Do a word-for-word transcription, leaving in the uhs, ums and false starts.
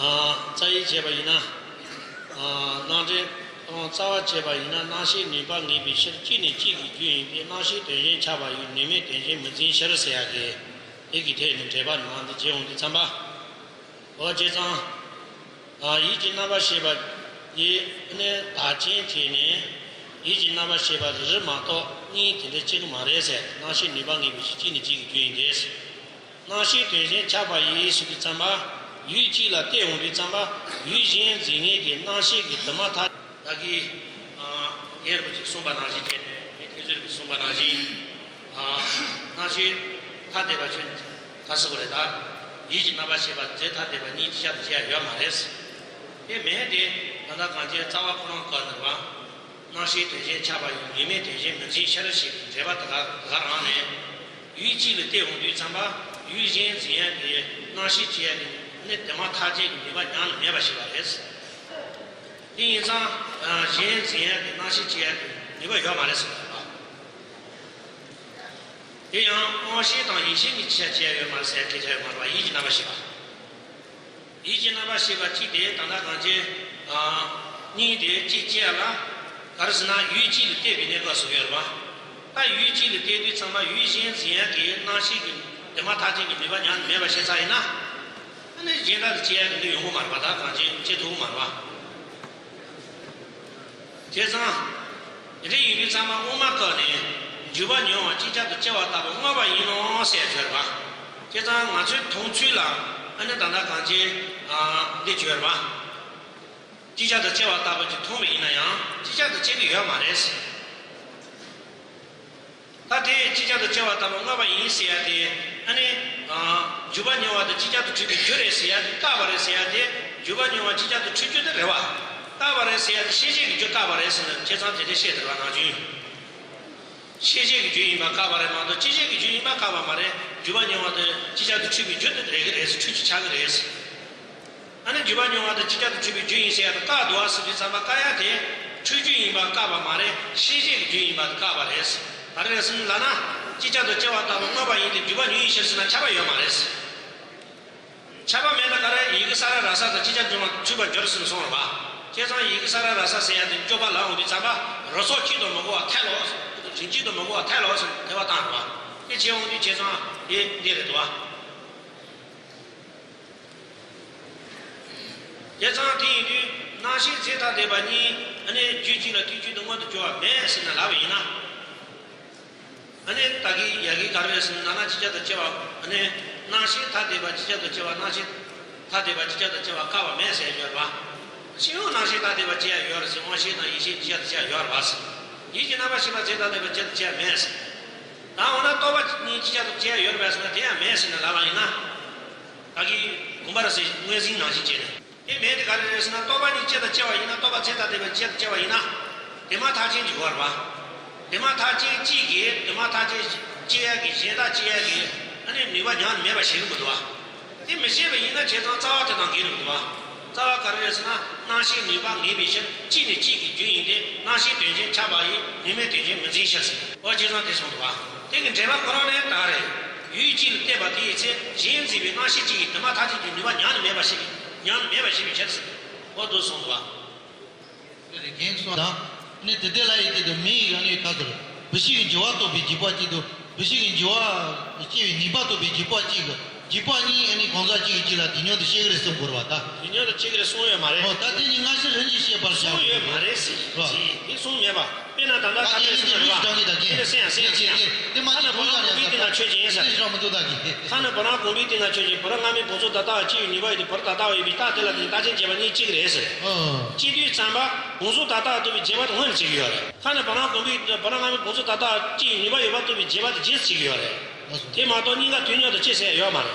རྩ་བའི་བྱས་པ་ཡིན་ན། སྣང་འདྲེན་དང་རྩ་བ་བྱས་པ་ཡིན་ན། སྣང་ཤེས་ནུས་པ་ངེས་པའི་ཕྱིར། གཅིག་ནས་གཅིག་གི་རྒྱུ་ཡིན་ཏེ། སྣང་ཤེས་དོན་གཞན་ཁྱབ་པ་ཡི། ནུས་མེད་དོན་གཞན་མི་འཛིན་ཕྱིར་ཟེར་ཡག་གི་དེ་གི་ཐད་ནས་འགྲེལ་པ་ནང་དུ་བྱེད་འོང་དུས་ཙམ་པ། འོ་བྱས་ཙང་། ཡིད་ཀྱི་རྣམ་པར་ཤེས་པ་ཡིས་ནི་བདག་རྐྱེན་བྱས་ནས། ཡིད་ཀྱི་རྣམ་པར་ཤེས་པ་རེ་རེ་མ་གཏོགས་གཉིས་དེ་འདྲ་སྐྱེ་གི་མ་རེད་ཟེར། སྣང་ཤེས་ནུས་པ་ངེས་པའི་ཕྱིར། གཅིག་ནས་གཅིག་གི་རྒྱུ་ཡིན་ཏེ། སྣང་ཤེས་དོན་གཞན་ཁྱབ་པ་ཡིས་ཟེར་དུས་ཙམ་པ། ཡུལ་གཅིག་ལ་བལྟས་འོང་དུས་ཙམ་པ། ཡུལ་གཞན་འཛིན་མཁན་གྱི་སྣང་ཤེས་ཀྱི་དུ་མ་ཐག་ད་གིན་རྒན་རིན་པོ་ཆེས་གསུངས་པ་ནང་བཞིན་བྱས། མི་ཐེ་ཚོད་ཀྱིས་གསུངས་པ་ནང་བཞིན། སྣང་ཤེས་ཐ་དད་པ་ཆོས་ག་ཟེར་དགོས་རེད་ད། ཡིད་ཀྱི་རྣམ་པར་ཤེས་པ་རྫས་ཐ་དད་པ་གཉིས་ཅིག་ཅར་དུ་སྐྱེ་ཡ་ཡོད་མ་རེད། དེ་མིན་ཏེ། ད་ལྟ་གང་ཅིའི་རྩ་བ་ཁོ་རང་བཀག་ནས་པ། སྣང་ཤེས་དོན་གཞན་ཁྱབ་པ་ཡི། ནུས་མེད་དོན་གཞན་མི་འཛིན་ཕྱིར་ཞེས་པའི་འགྲེལ་པ་དེ་ག་དེ་ག་རང་ནས། ཡུལ་གཅིག་ལ་བལྟས་འོང་དུས་ཙམ་པ། ཡུལ་གཞན་འཛིན་ཡ་གི་སྣང་ཤེས་སྐྱེ་ཡ་གི་ནི་དེ་མ་ཐག་ཅིག་གི་ནུས་པ་ཉམས་ནས་མེད་པ་ཞིག་པ་རེད། དེ་ཡིན་ཙང་། གཞན་འཛིན་ཡ་གི་སྣང་ཤེས་སྐྱེ་ཡ་གི་ནུས་པ་ཡོད་མ་རེད་ཟེར་བ། དེ་ཡང་དབང་ཤེས་དང་ཡིད་ཤེས་གཉིས་ཅིག་ཅར་སྐྱེ་ཡ་ཡོད་མ་རེད་ཟེར་སྐད་ཆ་ཡོད་མ་རེད་པ། ཡིད་ཀྱི་རྣམ་པར་ཤེས་པ། ཡིད་ཀྱི་རྣམ་པར་ཤེས་པ་གཅིག་དེ་ད་ལྟ་གང་ཅི། གཉིས་དེ་གཅིག་སྐྱེ་ཡ་ལ། ག་རེ་ཟེར་ན་ཡུལ་གཅིག་ལ་བལྟས་པའི་གནས་སྐབས་སུ་ཡོད་རེད་པ། ད་ཡུལ་གཅིག་ལ་བལྟས་དུས་ཙམ་པ་ཡུལ་གཞན་འཛིན་ཡ་གི་སྣང་ཤེས་ཀྱི་དེ་མ་ཐག་ཅིག་གི་ནུས་པ་ཉམས་མེད་པ་ཤེས་ཚར་ཡིན་ན། ཨ་ནི་གཞན་དག་ཏུ་སྐྱེ་ཡ་གི་འདི་ཡོང་གི་མ་རེད་པ། ད་གང་ཅི་སྐྱེ་ཐུབ་ཀྱི་མ་རེད་པ། བྱས་ཙང་། དེ་འདྲ་ཡིན་དུས་ཙམ་པ་དབུ་མ་བཀག་ནས། འཇུག་པ་མྱོང་བ་ཅིག་ཅར་དུ་སྐྱེ་བ་ལྟ་བུ་བསྔོས་པ་ཡིན་ནོ་ཟེར་ཡ་ཡོད་རེད་པ། བྱས་ཙང་ང་ཚོའི་མཐོང་ཚུལ་ལ་ཨ་ནི་ད་ལྟ་གང་ཅི། འདི་ཡོད་རེད་པ། ཅིག་ཅར་དུ་སྐྱེ་བ་ལྟ་བུ་ཅིག་མཐོང་བ་ཡིན་ན་ཡང་ཅིག་ཅར་དུ་སྐྱེ་གི་ཡོད་མ་རེད། ད་དེ་ཅིག་ཅར་དུ་སྐྱེ་བ་ལྟ་བུ་བསྔོས་པ་ཡིན་ཟེར་ཡ་དེ། ཨ་ནི། འཇུག་པ་མྱོང་བ་དེ་ཅིག་ཅར་དུ་འཁྲུལ་པའི་རྒྱུ་རེད་ཟེར་ཡ་དེ། བཀག་པ་རེད་ཟེར་ཡ་དེ། འཇུག་པ་མྱོང་བ་ཅིག་ཅར་དུ་འཁྲུལ་རྒྱུ་དེ་རེད་པ། བཀག་པ་རེད་ཟེར་ཡ་དེ་ཤེས་བྱེད་ཀྱི་རྒྱུ་བཀག་པ་རེད་ཟེར་ནས་བྱས་ཙང་དེ་འདྲ་བཤད་བསྡད་པ་ནང་བཞིན། ཤེས་བྱེད་ཀྱི་རྒྱུ་ཡིན་པ་བཀག་པ་རེད་མ་གཏོགས་སྐྱེ་བྱེད་ཀྱི་རྒྱུ་ཡིན་པ་བཀག་པ་མ་རེད། འཇུག་པ་མྱོང་བ་དེ་ཅིག་ཅར་དུ་འཁྲུལ་པའི་རྒྱུ་དེ་རེད་ཀྱི་རེད། འཁྲུལ་རྒྱུ་ཆགས་ཀྱི་རེད། ཨ་ནི་འཇུག་པ་མྱོང་བ་དེ་ཅིག་ཅར་དུ་འཁྲུལ་པའི་རྒྱུ་ཡིན་ཟེར་ཡ་དེ་བཀག་འདུག་པ་ཟེར་དུས་ཙམ་པ། བཀག་ཡ་དེ་འཁྲུལ་རྒྱུ་ཡིན་པ་བཀག་པ་མ་རེད། ཤེས་བྱེད་ཀྱི་རྒྱུ་ཡིན་པ་དེ་བཀག་པ་རེད། ག་རེ་རེད་ཟེར་ན་ལབ་ན། ཅིག་ཅར་དུ་སྐྱེ་བ་ལྟ་བུ་བསྔོས་པ་ཡིན་ཏེ། འཇུག་པ་མྱོང་ཡི་ཕྱིར་ཟེར་ན་ཁྱབ་པ་ཡོད་མ་རེད། ཁྱབ་པ་མེད་ན་ག་རེ། ཡི་གེ་ས་ར་ར་ས་དང་ཅིག་ཅར་འབྱུང་བ་འཁྲུལ་པར་འགྱུར་ཟེར་ནས་གསུངས་རེད་པ། བྱས་ཙང་ཡི་གེ་ས་ར་ར་ས་ཟེར་ཡ་དེ་སྐྱོབ་པ་ལབ་འོང་དུས་ཙམ་པ། རོ་སོ་གཅིག་ཏུ་མི་གོ་བ་ཐལ་ལོ། རིན་གཅིག་ཏུ་མི་གོ་བ་ཐལ་ལོ་ཟེར་ནས་ཐལ་བ་བཏང་རེད་པ། དེ་བྱས་འོང་དུས་བྱས་ཙང་དེ་འདི་རེད་འདུག་པ། བྱས་ཙང་དེ་ཡིན་དུས་སྣང་ཤེས་རྫས་ཐ་དད་པ་གཉིས་ཨ་ནི་རྒྱུད་གཅིག་ལ་དུས་གཅིག་ཏུ་མངོན་དུ་གྱུར་པ་མེད་ཟེར་ནས་ལབ་པ་ཡིན་ན། ཨ་ནི་ད་གིན་ཡ་གིན་ག་རེ་རེད་ཟེར་ན། ན་ན་ཅིག་ཅར་དུ་སྐྱེ་བ། ཨ་ནི་སྣང་ཤེས་ཐ་དད་པ་ཅིག་ཅར་དུ་སྐྱེ་བ། སྣང་ཤེས་ཐ་དད་པ་ཅིག་ཅར་དུ་སྐྱེ་བ་བཀག་པ་མེད་ཟེར་ཡོད་རེད་པ། སྤྱིར་བཏང་སྣང་ཤེས་ཐ་དད་པ་སྐྱེ་ཡ་ཡོད་རེད་ཟེར། དབང་ཤེས་དང་ཡིད་ཤེས་ཅིག་ཅར་དུ་སྐྱེ་ཡ་ཡོད་རེད་པ་ཟེར། ཡིད་ཀྱི་རྣམ་པར་ཤེས་པ་རྫས་ཐ་དད་པ་ཅིག་ཅར་དུ་སྐྱེ་ཡ་མེད་ཟེར། ད་འོ་ན་རྟོག་པ་གཉིས་ཅིག་ཅར་དུ་སྐྱེ་ཡ་ཡོད་རེད་པས་ཟེར་ན། དེ་ཡང་མེད་ཟེར་ནས་ལབ་པ་ཡིན་ན། ད་གིན་དགོངས་པ་རེད་ཟེར། ངོས་འཛིན་ནང་བཞིན་བྱས་ནས། དེ་མེད་དེ་ག་རེ་རེད་ཟེར་ན། རྟོག་པ་གཉིས་གཅིག་ཏུ་སྐྱེ་བ་ཡིན་ན། རྟོག་པ་རྫས་ཐ་དད་པ་གཅིག་ཏུ་སྐྱེ་བ་ཡིན་ན། དེ་མ་ཐག་ཅན་གྱི་དགོས་རེད་པ། དེ་མ་ཐག་ཅན་གཅིག་གིས་དེ་མ་ཐག་ཅན་སྐྱེ་ཡ་གི་གཞན་དག་སྐྱེ་ཡ་གི་ཨ་ནི་ནུས་པ་ཉམས་མེད་པ་བྱེད་ཀྱི་མི་འདུག་པ། དེ་མི་བྱེད་པ་ཡིན་ན་བྱས་ཙང་རྩ་བ་དེ་དང་འགལ་འགྲོ་གི་འདུག་པ། རྩ་བ་ག་རེ་རེད་ཟེར་ན། སྣང་ཤེས་ནུས་པ་ངེས་པའི་ཕྱིར། གཅིག་ནས་གཅིག་གི་རྒྱུ་ཡིན་ཏེ། སྣང་ཤེས་དོན་གཞན་ཁྱབ་པ་ཡི། ནུས་མེད་དོན་གཞན་མི་འཛིན་ཕྱིར་ཟེར། འོ་བྱས་ཙང་དེ་གསུངས་འདུག་པ། དེ་གི་འགྲེལ་པ་ཁོ་རང་ནས་ད་རེད། ཡུལ་གཅིག་ལ་བལྟས་པ་དེའི་ཚེ། གཞན་འཛིན་པའི་སྣང་ཤེས་གཅིག་གིས་དེ་མ་ཐག་ཅན་གྱི་ནུས་པ་ཉམས་ནས་མེད་པ་ཞིག་ཉམས་ནས་མེད་པ་ཞིག་པའི་ཕྱིར་ཟེར། འོ་འདུག་གསུངས་འདུག་པ། རྒན་གསུངས་དང་། ནི་དེ་དེ་ལ་ཡི་དེ་དུ་མི་ཡི་ཨ་ནི་ཁ་ཟེར། བུ་ཤི་གི་འགྱུར་བ་རྟོགས་པའི་འཇིགས་པ་གཅིག་ཏུ། བུ་ཤི་གི་འགྱུར་བ་སྐྱེ་བའི་ནུས་པ་རྟོགས་པའི་འཇིགས་པ་གཅིག་གི། འཇིགས་པ་གཉིས་ཨ་ནི་གང་ཟག་གཅིག་གིས་གཅིག་ལ་དེ་སྙོམས་དུ་སྐྱེ་གི་རེད་གསུང་དགོས་རེད་པ་ད། དེ་སྙོམས་དུ་སྐྱེ་གི་རེད་གསུངས་ཡོད་མ་རེད། ཨོ་ད་དེ་ནི་སྔ་ཕྱི་རེ་གཉིས་བཤད་པར་བྱ་གསུངས་ཡོད་མ་རེད་ཟེར། རོ། དེ་གསུངས་མེད་པ། དཔེར་ན་ད་ལྟ་ད་ཁ་དེ་ནི་དེ་ལུས་ཀྱི་གྲངས་ཀྱིས་ད་གིན། དེ་ནི་སེམས་སེམས་སེམས། དེ་མ་ད་ནི་བུ་གུང་པའི་སྟེང་ན་ཆོས་ཅན་ཡིན་ཟེར། ཁ་ནི་བུ་རམ་གོང་མའི་སྟེང་ན་ཆོས་ཅན། བུ་རམ་སྔ་མའི་བུམ་ཚོགས་ད་ལྟ་བ་སྐྱེ་བའི་ནུས་པ་ཡོད་དེ། བུ་རམ་ད་ལྟ་བ་ཡོད་པའི་རྟགས་དེ་ལ་བརྟེན་རྟགས་ཅན་བྱས་པ་གཉིས་གཅིག་རེད་ཟེར། ཨོ། སྐྱེ་དུས་ཙམ་པ་བུམ་ཚོགས་ད་ལྟ་བ་ཐུབ་པའི་བྱས་པ་དེ་སྔོན་ནས་བྱེད་ཀྱི་ཡོད་རེད། ཁ་ནི་བུ་རམ་གོང་མའི་བུ་རམ་སྔ་མའི་བུམ་ཚོགས་ད་ལྟ་བ་སྐྱེ་བའི་ནུས་པ་ཡོད་པ་ཐུབ་པའི་བྱས་པ་དེ་རྗེས་སུ་བྱེད་ཀྱི་ཡོད་རེད། དེ་མ་གཏོགས་གཉིས་ཀ་དུས་མཉམ་དུ་སྐྱེ་ཟེར་ཡ་ཡོད་མ་རེད།